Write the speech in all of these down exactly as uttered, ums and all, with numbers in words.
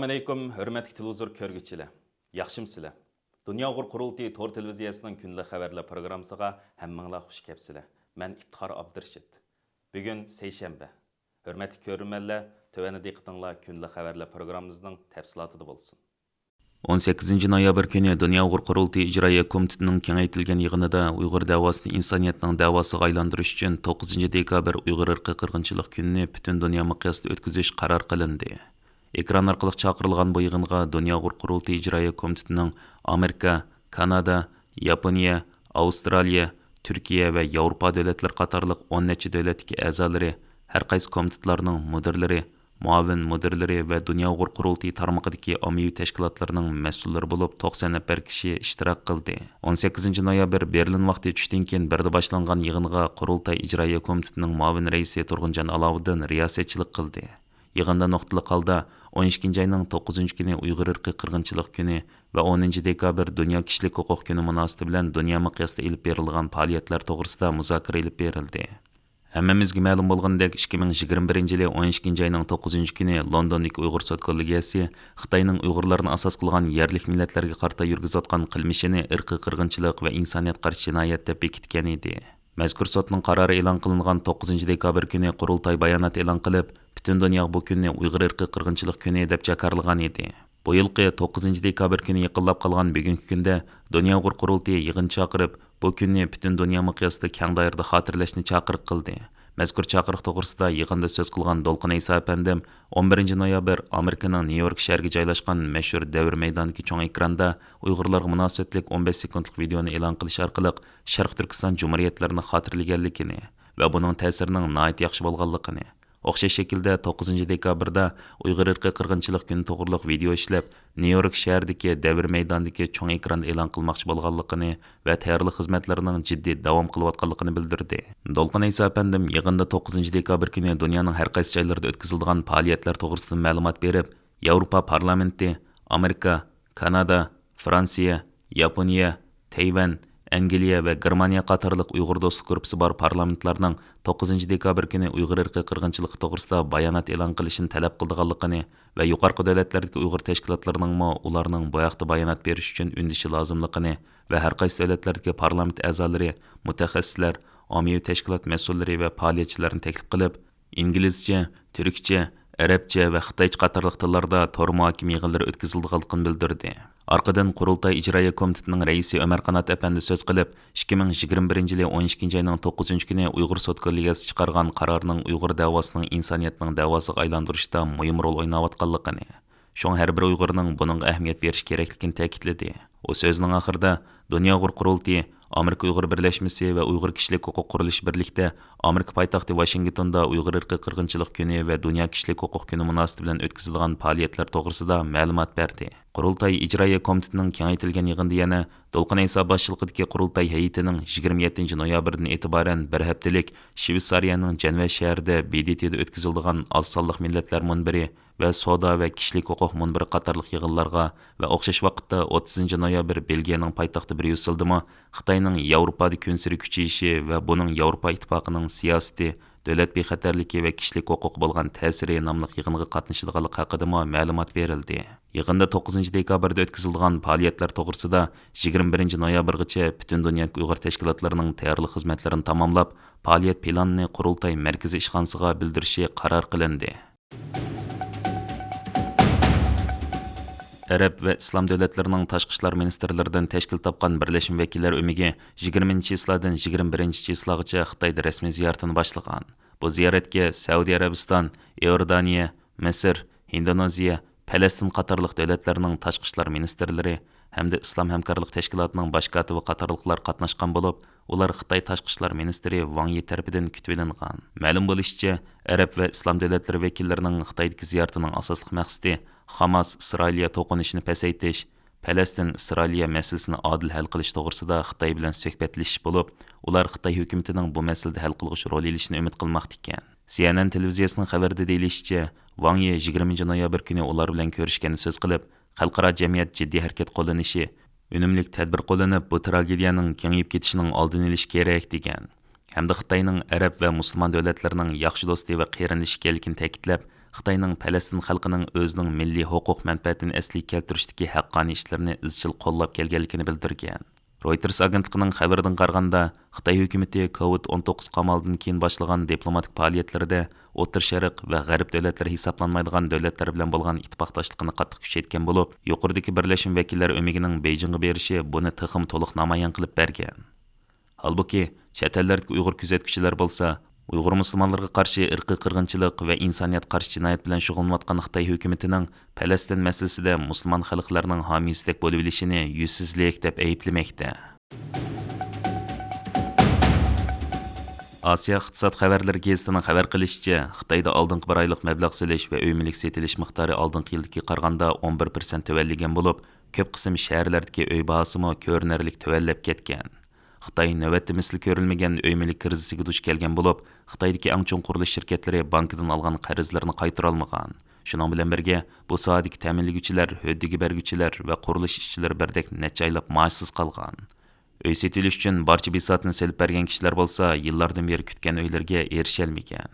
ئەلەيكۇم، ھۆرمەتلىك تېلېۋىزور كۆرگۈچىلەر. ياخشىمۇسىلەر؟ دۇنيا ئۇيغۇر قۇرۇلتىيى تور تېلېۋىزىيەسىنىڭ كۈندىلىك خەۋەرلەر پروگراممىسىغا ھەممىڭلار خۇش كەپسىلەر. مەن ئىپتىخار ئابدۇرېشىت. بۈگۈن سەيشەنبە. ھۆرمەتلىك كۆرۈرمەنلەر، تۆۋەندە دىققىتىڭلار كۈندىلىك خەۋەرلەر پروگراممىمىزنىڭ تەپسىلاتىدا بولسۇن. ئون سەككىزىنچى نويابىر كۈنى دۇنيا ئۇيغۇر قۇرۇلتىيى ئىجرائىيە كومىتېتىنىڭ كېڭەيتىلگەن يىغىنىدا ئۇيغۇر دەۋاسىنى ئىنسانىيەتنىڭ دەۋاسىغا ئايلاندۇرۇش ئۈچۈن توققۇزىنچى دېكابىر ئۇيغۇر ئىرقىي قىرغىنچىلىق كۈنىنى پۈتۈن دۇنيا مىقياسىدا ئۆتكۈزۈش قارار قىلىندى. ئېكران ئارقىلىق چاقىرىلغان بۇ يىغىنغا دۇنيا ئۇيغۇر قۇرۇلتىيى ئىجرائىيە كومىتېتىنىڭ ئامېرىكا، كانادا، ياپونىيە، ئاۋسترالىيە، تۈركىيە ۋە ياۋروپا دۆلەتلىرى قاتارلىق ئون نەچچە دۆلەتتىكى ئەزالىرى، ھەر قايسى كومىتېتلارنىڭ مۇدىرلىرى، مۇئاۋىن مۇدىرلىرى ۋە دۇنيا ئۇيغۇر قۇرۇلتىيى تارمىقىدىكى ئاممىۋى تەشكىلاتلارنىڭ مەسئۇللىرى بولۇپ توقسان نەپەر كىشى ئىشتىراك قىلدى. ئون سەككىزىنچى نويابىر بېرلىن ۋاقتى چۈشتىن كېيىن بىردە باشلانغان يىغىنغا قۇرۇلتاي ئىجرائىيە كومىتېتىنىڭ مۇئاۋىن رەئىسى تۇرغۇنجان ئالاۋۇددىن رىياسەتچىلىك قىلدى. يىغىندا نۇقتىلىق ھالدا ئون ئىككىنچى ئاينىڭ توققۇزىنچى كۈنى ئۇيغۇر ئىرقىي قىرغىنچىلىق كۈنى ۋە ئونىنچى دېكابىر دۇنيا كىشىلىك ھوقۇق كۈنى مۇناسىۋىتى بىلەن دۇنيا مىقياسىدا ئېلىپ بېرىلىدىغان پائالىيەتلەر توغرىسىدا مۇزاكىرە ئېلىپ بېرىلدى. ھەممىمىزگە مەلۇم بولغىنىدەك، ئىككى مىڭ يىگىرمە بىرىنچى يىلى ئون ئىككىنچى ئاينىڭ توققۇزىنچى كۈنى لوندوندىكى ئۇيغۇر سوت كوللېگىيەسى خىتاينىڭ ئۇيغۇرلارنى ئاساس قىلغان يەرلىك مىللەتلەرگە قارىتا يۈرگۈزۈۋاتقان قىلمىشىنى ئىرقىي قىرغىنچىلىق ۋە ئىنسانىيەتكە قارشى جىنايەت دەپ بېكىتكەن ئىدى. مەزكۇر سوتنىڭ قارارى ئېلان قىلىنغان توققۇزىنچى دېكابىر كۈنى قۇرۇلتاي بايانات ئېلان قىلىپ، پۈتۈن دۇنياغا بۇ كۈننى ئۇيغۇر ئىرقىي قىرغىنچىلىق كۈنى دەپ جاكارلىغان ئىدى. بۇ يىلقى توققۇزىنچى دېكابىر كۈنى يېقىنلاپ قالغان بۈگۈنكى كۈندە دۇنيا ئۇيغۇر قۇرۇلتىيى يىغىن چاقىرىپ، بۇ كۈننى پۈتۈن دۇنيا مىقياسىدا كەڭ دائىرىدە خاتىرىلەشنى چاقىرىق قىلدى. مەزكۇر چاقىرىق توغرىسىدا يىغىندا سۆز قىلغان دولقۇن ئەيسا ئەپەندىم ئون بىرىنچى نويابىر ئامېرىكىنىڭ نيۇ يورك شەھىرىگە جايلاشقان مەشھۇر دەۋر مەيدانىدىكى چوڭ ئېكراندا ئۇيغۇرلارغا مۇناسىۋەتلىك ئون بەش سېكۇنتلۇق ۋىدېئونى ئېلان قىلىش ئارقىلىق شەرقىي تۈركىستان جۇمھۇرىيەتلىرىنى خاتىرىلىگەنلىكىنى ۋە بۇنىڭ تەسىرىنىڭ ناھايىتى ياخشى بولغانلىقىنى، ئوخشاش شەكىلدە توققۇزىنچى دېكابىردا ئۇيغۇر ئىرقىي قىرغىنچىلىق كۈنى توغرۇلۇق ۋىدېئو ئىشلەپ، نيۇ يورك شەھىرىدىكى دەۋر مەيدانىدىكى چوڭ ئېكراندا ئېلان قىلماقچى بولغانلىقىنى ۋە تەييارلىق خىزمەتلىرىنىڭ جىددىي داۋام قىلىۋاتقانلىقىنى بىلدۈردى. دولقۇن ئەيسا ئەپەندىم يىغىندا توققۇزىنچى دېكابىر كۈنى دۇنيانىڭ ھەر قايسى جايلىرىدا ئۆتكۈزۈلىدىغان پائالىيەتلەر توغرىسىدا مەلۇمات بېرىپ، ياۋروپا پارلامېنتى، ئامېرىكا، كانادا، فرانسىيە، ياپونىيە، تەيۋەن، ئەنگلىيە ۋە گېرمانىيە قاتارلىق ئۇيغۇر دوستلۇق گۇرۇپپىسى بار پارلامېنتلارنىڭ توققۇزىنچى دېكابىر كۈنى ئۇيغۇر ئىرقىي قىرغىنچىلىقى توغرىسىدا بايانات ئېلان قىلىشىنى تەلەپ قىلىدىغانلىقىنى ۋە يۇقىرىقى دۆلەتلەردىكى ئۇيغۇر تەشكىلاتلىرىنىڭمۇ ئۇلارنىڭ بۇ ھەقتە بايانات بېرىش ئۈچۈن ئۈندىشى لازىملىقىنى ۋە ھەر قايسى دۆلەتلەردىكى پارلامېنت ئەزالىرى، مۇتەخەسسىسلەر، ئاممىۋى تەشكىلات مەسئۇللىرى ۋە پائالىيەتچىلەرنى تەكلىپ قىلىپ، ئىنگلىزچە، تۈركچە، ئەرەبچە ۋە خىتايچە قاتارلىق تىللاردا تور مۇھاكىمە يىغىنلىرى ئۆتكۈزۈلىدىغانلىقىنى بىلدۈردى. ئارقىدىن قۇرۇلتاي ئىجرائىيە كومىتېتىنىڭ رەئىسى ئۆمەر قانات ئەپەندى سۆز قىلىپ، ئىككى مىڭ يىگىرمە بىرىنچى يىلى ئون ئىككىنچى ئاينىڭ توققۇزىنچى كۈنى ئۇيغۇر سوت كوللېگىيەسى چىقارغان قارارنىڭ ئۇيغۇر دەۋاسىنىڭ ئىنسانىيەتنىڭ دەۋاسىغا ئايلاندۇرۇشتا مۇھىم رول ئويناۋاتقانلىقىنى، شۇڭا ھەر بىر ئۇيغۇرنىڭ بۇنىڭغا ئەھمىيەت بېرىشى كېرەكلىكىنى تەكىتلىدى. ئۇ سۆزىنىڭ ئاخىرىدا، دۇنيا ئۇيغۇر قۇرۇلتىيى، ئامېرىكا ئۇيغۇر بىرلەشمىسى ۋە ئۇيغۇر كىشىلىك ھوقۇق قۇرۇلۇشى بىرلىكتە ئامېرىكا پايتەختى ۋاشىنگتوندا ئۇيغۇر ئىرقىي قىرغىنچىلىق كۈنى ۋە دۇنيا كىشىلىك ھوقۇق كۈنى مۇناسىۋىتى بىلەن ئۆتكۈزىدىغان پائالىيەتلەر توغرىسىدا مەلۇمات بەردى. قۇرۇلتاي ئىجرائىيە كومىتېتىنىڭ كېڭەيتىلگەن يىغىنىدا يەنە دولقۇن ئەيسا باشچىلىقىدىكى قۇرۇلتاي ھەيئىتىنىڭ يىگىرمە يەتتىنچى نويابىردىن ئېتىبارەن بىر ھەپتىلىك شىۋېتسارىيەنىڭ جەنۋە شەھىرىدە ب د ت دا ئۆتكۈزۈلىدىغان ئاز سانلىق مىللەتلەر مۇنبىرى ۋە سودا ۋە كىشىلىك ھوقۇق مۇنبىرى قاتارلىق يىغىنلارغا ۋە ئوخشاش ۋاقىتتا ئوتتۇزىنچى نويابىر بېلگىيەنىڭ پايتەختى بريۇسسېلدىمۇ خىتاينىڭ ياۋروپادا كۈنسېرى كۈچىيىشى ۋە بۇنىڭ ياۋروپا ئىتتىپاقىنىڭ سىياسىتى، دۆلەت بىخەتەرلىكى ۋە كىشىلىك ھوقۇققا بولغان تەسىرى ناملىق يىغىنغا قاتنىشىدىغانلىقى ھەققىدىمۇ مەلۇمات بېرىلدى. يىغىندا توققۇزىنچى دېكابىردا ئۆتكۈزۈلىدىغان پائالىيەتلەر توغرىسىدا يىگىرمە بىرىنچى نويابىرغىچە پۈتۈن دۇنيادىكى ئۇيغۇر تەشكىلاتلىرىنىڭ تەييارلىق خىزمەتلىرىنى تاماملاپ، پائالىيەت پىلانىنى قۇرۇلتاي مەركىزىي ئىشخانىسىغا بىلدۈرۈشى قارار قىلىندى. ئەرەب ۋە ئىسلام دۆلەتلىرىنىڭ تاشقى ئىشلار مىنىستىرلىرىدىن تەشكىل تاپقان بىرلەشمە ۋەكىللەر ئۆمىكى يىگىرمىنچى چىسلادىن يىگىرمە بىرىنچى چىسلاغىچە خىتايدا رەسمىي زىيارىتىنى باشلىغان. بۇ زىيارەتكە سەئۇدى ئەرەبىستان، ئىئوردانىيە، مىسىر، ھىندونېزىيە، پەلەستىن قاتارلىق دۆلەتلەرنىڭ تاشقى ئىشلار مىنىستىرلىرى ھەمدە ئىسلام ھەمكارلىق تەشكىلاتىنىڭ باش كاتىپى قاتارلىقلار قاتناشقان بولۇپ، ئۇلار خىتاي تاشقى ئىشلار مىنىستىرى ۋاڭ يى تەرىپىدىن كۈتۈۋېلىنغان. مەلۇم بولۇشىچە، ئەرەب ۋە ئىسلام دۆلەتلىرى ۋەكىللىرىنىڭ خىتايدىكى زىيارىتىنىڭ ئاساسلىق مەقسىتى خاماس ئىسرائىلىيە توقۇنۇشىنى پەسەيتىش، پەلەستىن ئىسرائىلىيە مەسىلىسىنى ئادىل ھەل قىلىش توغرىسىدا خىتاي بىلەن سۆھبەتلىشىش بولۇپ، ئۇلار خىتاي ھۆكۈمىتىنىڭ بۇ مەسىلىدە ھەل قىلغۇچ رول ئېلىشىنى ئۈمىد قىلماقتا ئىكەن. سى ئېن ئېن تېلېۋىزىيەسىنىڭ خەۋىرىدە دېيىلىشىچە، ۋاڭ يى يىگىرمىنچى نويابىر كۈنى ئۇلار بىلەن كۆرۈشكەندە سۆز قىلىپ، خەلقئارا جەمئىيەت جىددىي ھەرىكەت قوللىنىشى، ئۈنۈملۈك تەدبىر قوللىنىپ، بۇ تراگېدىيەنىڭ كېڭىيىپ كېتىشىنىڭ ئالدىنى ئېلىش كېرەك، دېگەن. ھەمدە خىتاينىڭ ئەرەب ۋە مۇسۇلمان دۆلەتلىرىنىڭ ياخشى دوستى ۋە قېرىندىشى ئىكەنلىكىنى تەكىتلەپ، خىتاينىڭ پەلەستىن خەلقىنىڭ ئۆزىنىڭ مىللىي ھوقۇق مەنپەئەتىنى ئەسلىگە كەلتۈرۈشتىكى ھەققانىي ئىشلىرىنى ئىزچىل قوللاپ كەلگەنلىكىنى بىلدۈرگەن. رويتېرس ئاگېنتلىقىنىڭ خەۋىرىدىن قارىغاندا، خىتاي ھۆكۈمىتى كوۋىد ئون توققۇز قامالىدىن كېيىن باشلىغان دىپلوماتىك پائالىيەتلىرىدە ئوتتۇرا شەرق ۋە غەرب دۆلەتلىرى ھېسابلانمايدىغان دۆلەتلەر بىلەن بولغان ئىتتىپاقداشلىقىنى قاتتىق كۈچەيتكەن بولۇپ، يۇقىرىدىكى بىرلەشمە ۋەكىللەر ئۆمىكىنىڭ بېيجىڭغا بېرىشى بۇنى تېخىمۇ تولۇق نامايان قىلىپ بەرگەن. ھالبۇكى، چەت ئەللەردىكى ئۇيغۇر كۆزەتكۈچىلەر بولسا، ئۇيغۇر مۇسۇلمانلىرىغا قارشى ئىرقىي قىرغىنچىلىق ۋە ئىنسانىيەتكە قارشى جىنايەت بىلەن شۇغۇللىنىۋاتقان خىتاي ھۆكۈمىتىنىڭ پەلەستىن مەسىلىسىدە مۇسۇلمان خەلقلەرنىڭ ھامىيسىدەك بولۇۋېلىشىنى يۈزسىزلىك دەپ ئەيىبلىمەكتە. ئاسىيا ئىقتىساد خەۋەرلىرى گېزىتىنىڭ خەۋەر قىلىشىچە، خىتايدا ئالدىنقى بىر ئايلىق مەبلەغ سېلىش ۋە ئۆي مۈلۈك سېتىلىش مىقدارى ئالدىنقى يىلدىكىگە قارىغاندا ئون بىر پىرسەنت تۆۋەنلىگەن بولۇپ، كۆپ قىسىم شەھەرلەردىكى ئۆي باھاسىمۇ كۆرۈنەرلىك تۆۋەنلەپ كەتكەن. خىتاي نۆۋەتتە مىسلى كۆرۈلمىگەن ئۆي مۈلۈك كىرىزىسىگە دۇچ كەلگەن بولۇپ، خىتايدىكى ئەڭ چوڭ قۇرۇلۇش شىركەتلىرى بانكىدىن ئالغان قەرزلىرىنى قايتۇرالمىغان. شۇنىڭ بىلەن بىرگە، بۇ ساھەدىكى تەمىنلىگۈچىلەر، ھۆددىگە بەرگۈچىلەر ۋە قۇرۇلۇش ئىشچىلىرى بىردەك نەچچە ئايلاپ مائاشسىز قالغان. ئۆي سېتىۋېلىش ئۈچۈن بارچە بىساتىنى سېلىپ بەرگەن كىشىلەر بولسا يىللاردىن بېرى كۈتكەن ئۆيلىرىگە ئېرىشەلمىگەن.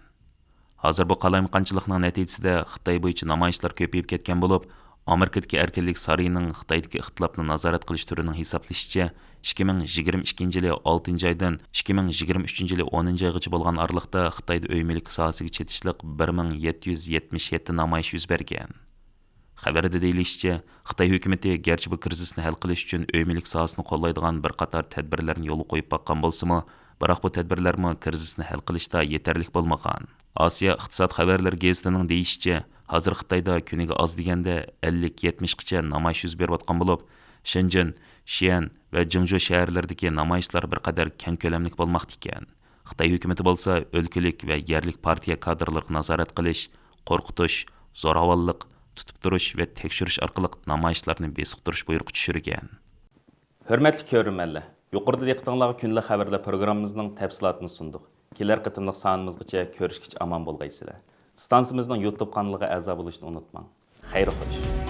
ھازىر بۇ قالايمىقانچىلىقنىڭ نەتىجىسىدە خىتاي بويىچە نامايىشلار كۆپىيىپ كەتكەن بولۇپ، ئامېرىكىدىكى ئەركىنلىك سارىيىنىڭ خىتايدىكى ئىختىلاپنى نازارەت قىلىش تۈرىنىڭ ھېسابلىشىچە، ئىككى مىڭ يىگىرمە ئىككىنچى يىلى ئالتىنچى ئايدىن ئىككى مىڭ يىگىرمە ئۈچىنچى يىلى ئونىنچى ئايغىچە بولغان ئارىلىقتا خىتايدا ئۆي مۈلۈك ساھەسىگە چېتىشلىق بىر مىڭ يەتتە يۈز يەتمىش يەتتە نامايىش يۈز بەرگەن. خەۋەردە دېيىلىشىچە، خىتاي ھۆكۈمىتى گەرچە بۇ كىرىزىسنى ھەل قىلىش ئۈچۈن ئۆي مۈلۈك ساھەسىنى قوللايدىغان بىر قاتار تەدبىرلەرنى يولغا قويۇپ باققان بولسىمۇ، بىراق بۇ تەدبىرلەرمۇ كىرىزىسنى ھەل قىلىشتا يېتەرلىك بولمىغان. ئاسىيا ئىقتىساد خەۋەرلىرى گېزىتىنىڭ دېيىشىچە، ھازىر خىتايدا كۈنىگە ئاز دېگەندە ئەللىك يەتمىشقىچە نامايىش يۈز بېرىۋاتقان بولۇپ، شېنجېن، شيەن ۋە جېڭجۇ شەھەرلىرىدىكى نامايىشلار بىر قەدەر كەڭ كۆلەملىك بولماقتا ئىكەن. خىتاي ھۆكۈمىتى بولسا ئۆلكىلىك ۋە يەرلىك پارتىيە كادىرلىرىغا نازارەت قىلىش، قورقۇتۇش، زوراۋانلىق، تۇتۇپ تۇرۇش ۋە تەكشۈرۈش ئارقىلىق نامايىشلارنى بېسىقتۇرۇش بۇيرۇقى چۈشۈرگەن. ھۆرمەتلىك كۆرۈرمەنلەر، يۇقىرىدا دىققىتىڭلارغا كۈندىلىك خەۋەرلەر پروگراممىمىزنىڭ تەپسىلاتىنى سۇندۇق. كېلەر قېتىملىق سانىمىزغىچە كۆرۈشكىچە ئامان بولغايسىلەر. ئىستانسىمىزنىڭ يۇتۇب قانىلىغا ئەزا بولۇشنى ئۇنتۇماڭ. خەير خوش.